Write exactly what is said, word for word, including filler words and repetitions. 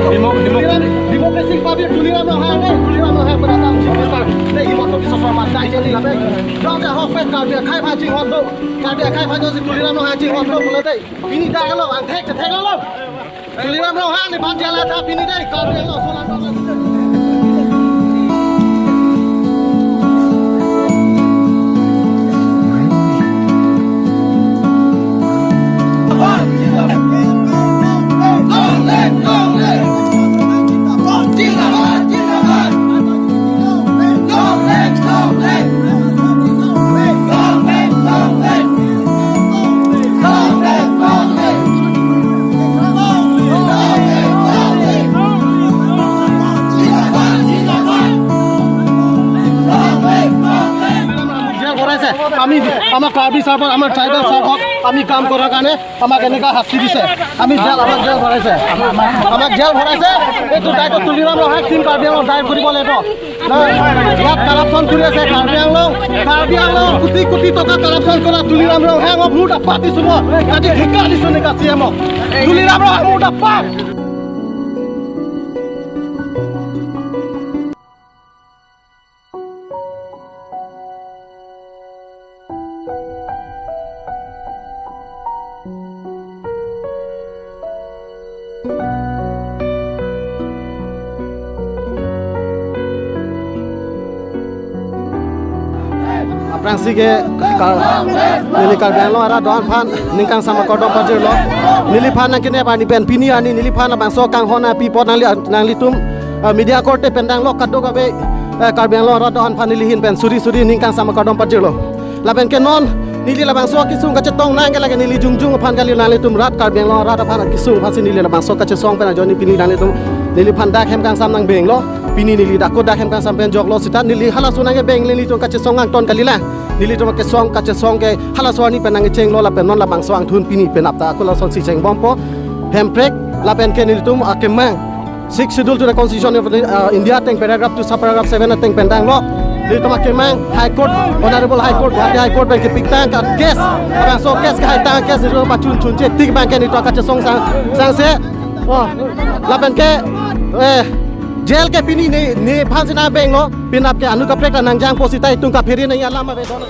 Demo-, demo-, Democratic Republic Tuliram Ronghang, eh, Tuliram Ronghang penata Chief Minister, eh, Himanta Biswa Sarma, dai jani lapen. Jongsi ahokpet Karbi akhei aphan chinghon do, Karbi akhei aphan jongsi Tuliram Ronghang chinghon do pulote, pini dak lo, angthek thek lo. Tuliram Ronghang nephan jail atha pini dei, Karbi Anglong ason. Jail ভৰাইছে। আমি, আমাৰ কাৰ্বি চাৰ্ভত, আমাৰ ট্ৰাইবেল চাৰ্ভত আমি কাম কৰাৰ কাৰণে আমাক এনেকা শাস্তি দিছে। আমি জেল, আমাক জেল ভৰাইছে, আমাক জেল ভৰাইছে। এইটো দায়িত্ব তুলিৰাম ৰংহাং, টিম কাৰ্বি আংলং দায়ী কৰিব লাগিব। নাই, ইয়াত কাৰাপচন কৰি আছে কাৰ্বি আংলং। কাৰ্বি আংলং কোটি কোটি টকা কাৰাপচন কৰা তুলিৰাম ৰংহাঙক মুৰ্দাবাদ দিছো মই। আজি ধিক্কাৰ দিছো নেকি চি এমক? তুলিৰাম ৰংহাং মুৰ্দাবাদ। Aphrangsi ke ka-, neli Karbi Anglong arat do-an aphan ning kangsam akardom pajirlo. Neliphan nangkenep arni pen pini arni neliphan labangso kanghon api apot nangli, nanglitum, eh, media korte pen danglo kadokave, eh, Karbi Anglong arat do-an aphan neli ahin pen suri suri ning kangsam akardom pajirlo. Lapen ke non neli labangso akesung kachetong nang ke lake neli jongjung aphan kali, nanglitum rat Karbi Anglong arat aphan akesung aphansi neli labangso kachesong pen ajoine pini nanglitum neliphan dak hem kangsam nang benglo. Pini neli dak ko dak hem kangsam pen joklo sita neli halaso nangkebeng, nelitum kachesong angton kalilang. Nelitum akesong kachesong ke halaso arni pen nangkechenglo lapen non labangso angthun pini penap ta ako lasonsi chengbompo. Hemprek lapen ke nelitum akemang Sixth Schedule to the Constitution of, uh, India ateng paragraph two sub paragraph seven ateng pen danglo. Nelitum akemang High Court, Honorable High Court, Guwahati High Court pen kepiktang ka case, labangso case kehaitang case nelitum pachun chunche tik abang ke nelitum kachesong sang, sangse. Oh, lapen ke, eh, jail ke pini ne, nephansi nang benglo, penap ke anu kaprek ta nangjangpo sita itum kaphere nang alam ave don.